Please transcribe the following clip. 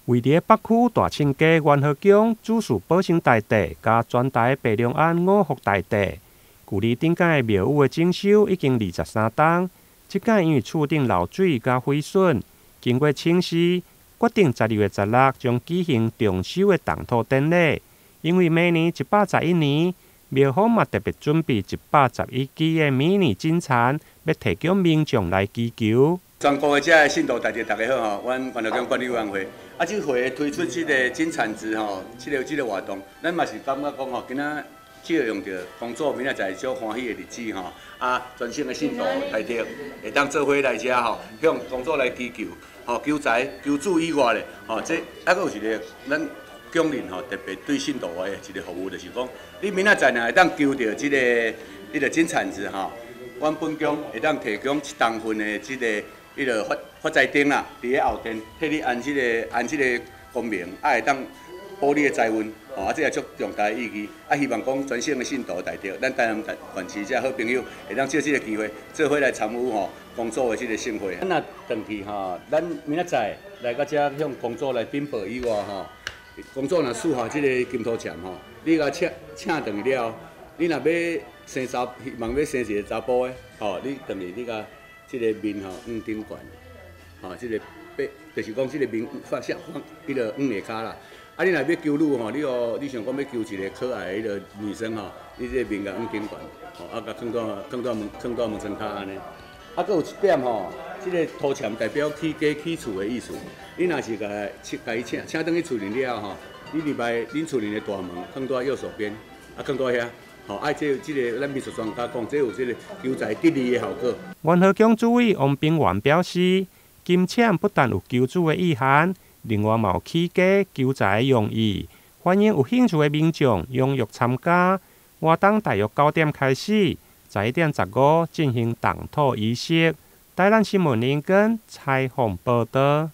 位佇北區大凊街元和宮主祀保生大帝，佮全台白龍庵五福大帝。距離頂擺廟宇的整修已經23冬，這擺因為厝頂漏水佮毀損，經過請示，決定12月16將舉行重修的動土典禮。因為明年111年，廟方嘛特別準備111支的迷你金蟬，欲提供民眾來祈求。全國的遮的信徒大家大家好吼，阮元和宮管理委員會，啊，這回推出這个金鏟子吼，這个活動，咱嘛是感覺講吼，今仔這個用著公祖明仔載足歡喜的日子吼，啊，全省的信徒大德會當做伙來遮吼，向公祖來祈求，吼，求財求子以外咧，吼，這啊閣有一个咱宮裡吼特別對信徒的一个服務，就是講，你明仔載若會當求著這个彼个金鏟子吼，阮本宮會當提供一銅份的這个彼个發發財燈啦，佇咧後殿替你安這个安這个光明，啊會當保你的財運，吼啊這也足重大的意義，啊希望講全省的信徒大德，咱台南縣市遮好朋友會當藉這个機會，做伙來參與吼公祖的這个盛會。咱若轉去吼，咱明仔載來到遮向公祖來稟報以外吼，公祖若賜下這个金土籤吼，你共請請轉去了，你若欲生查，希望欲生一个查埔的，吼，你轉去你共這个面吼向頂懸，吼，這个背就是講這个面放下放彼个向下跤啦。啊，你若欲求女吼，你哦，你想講欲求一个可愛的彼个女生吼，你這个面共向頂懸，吼，啊，共囥佇囥佇門囥佇門窗跤按呢。啊，閣有一點吼，這个土籤代表起家起厝的意思。你若是共請共伊請請轉去厝裡了吼，你入來恁厝裡的大門，囥佇右手邊，啊，囥佇遐。吼，啊，這這个咱民俗專家講，這有這个求財得利的效果。元和宮主委王炳元表示，金籤不但有求子的意涵，另外嘛有起家求財的用意，歡迎有興趣的民眾踴躍參加。活動大約9點開始，11點15進行動土儀式。台南新聞林根採訪報導。